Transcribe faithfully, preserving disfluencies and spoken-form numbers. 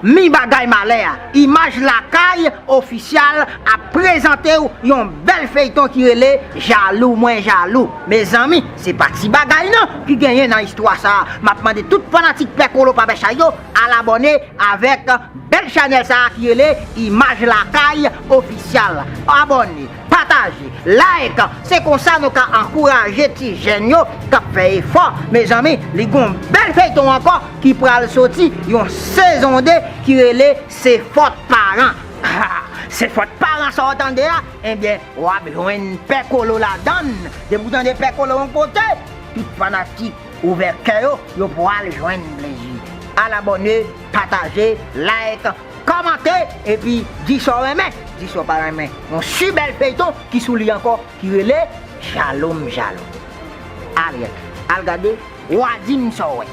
Mi bagay malè a, Imaj Lakay Ofisyal ap prezante w yon bèl feyton ki rele Jalou Mwen Jalou. Mezanmi, se pa ti bagay non ki genyen nan istwa sa a. M ap mande tout fanatik Pè Kolo pa bèchay yo al abòne avèk bèl chanèl sa a ki rele Imaj Lakay Ofisyal. Abòne, pataje, like, se konsa nou ka ankouraje ti jèn yo k ap fè efò. Mezanmi, li gon bèl feyton ankò ki pral soti, yon sezon de ki rele Se Fòt Paran. Se fòt paran sa w tande a, ebyen, w ap jwenn Pè Kolo ladann. Depi w tande Pè Kolo yon kote, tout fanatik ouvè kè yo, yo pral jwenn plezi. Al abòne, pataje, like, kòmante, epi di sa w renmen, di sa w pa renmen. Yon si bèl feyton ki sou li ankò, ki rele Jalou M Jalou. Al gade, al gade, w a di m sa w wè.